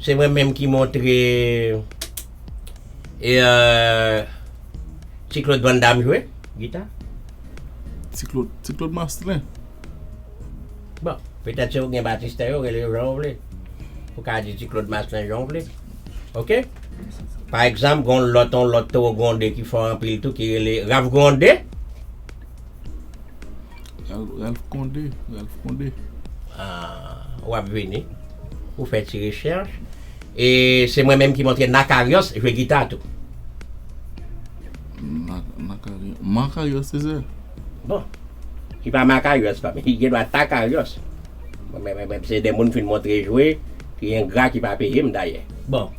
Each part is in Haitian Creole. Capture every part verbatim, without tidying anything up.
Se mwen menm ki montre e, euh, Ti Claude Van Damme jwe gita. Ti Claude, Ti Claude Maslin. Bon, petèt se ou gen batistè yo, rele yo jan ou vle. Ou ka di Ti Claude Maslin jan ou vle. Oke? Pa egzanp, gon lòt, on lòt Toro Grondé ki fò anpil tou, ki rele Ralph Grondé. Ralph, Ralph Condé, Ralph Condé. Ah, w ap vini. Ou fè ti rechèch. E se mwen menm ki montre Nakarios jwe gita tou. Makarios, Makarios, se sa. Bon. Li pa Makarios, pa, li gen dwa Takarios. Bon, men, men, men se de moun fin montre jwe, ki engra ki pa peye m dayè. Bon.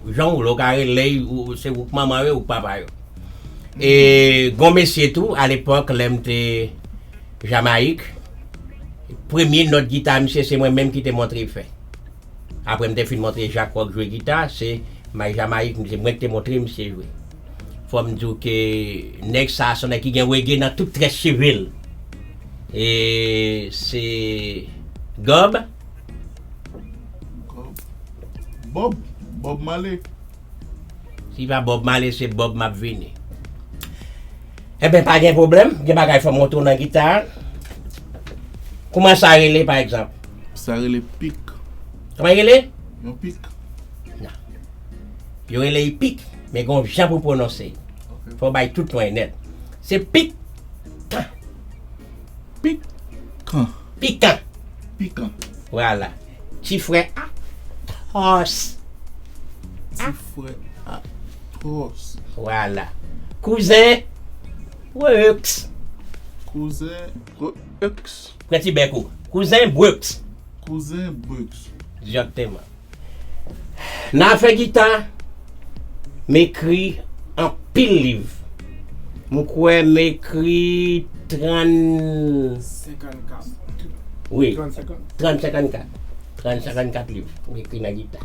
Jan ou lè, ou ka rele, ou, se ou k manman yo, ou k papa yo. E gon mesye tou, alepòk, lè m te Jamayik, premye nòt gita misye, se mwen menm ki te montre l fè. Apre m te fin montre Jacques Rock jwe gita, se may Jamayik, se mwen ki te montre misye jwe. Fò m di w ke nèg sa a, se yon nèg ki gen reggae nan tout trè cheve l. E se Gob. Gob. Bob. Bob Marley. Si pa Bob Marley, se Bob m ap vini. Enben, pa gen pwoblèm. Gen bagay fò m retounen nan gita a. Kouman sa rele, pa egzanp? Sa rele pik. Kouman rele? Yon pik. Yo rele l pik, men gon jan pou pwononse. Fò w bay tout mwen nèt. Se pik. Pik. Kan. Pikan. Pikan. Vwala. Ti frè Atos. Ti frè Atos. Vwala. Kouzen Brooks. Kouzen Brooks. Pran ti bèk ou. Kouzen Brooks. Kouzen Brooks. Egzakteman. Nan afè gita, m ekri anpil liv. M kwè m ekri trann... Senkannkat. Wi, Trann senkannkat. Trann senkannkat. Trann senkannkat liv m ekri nan gita.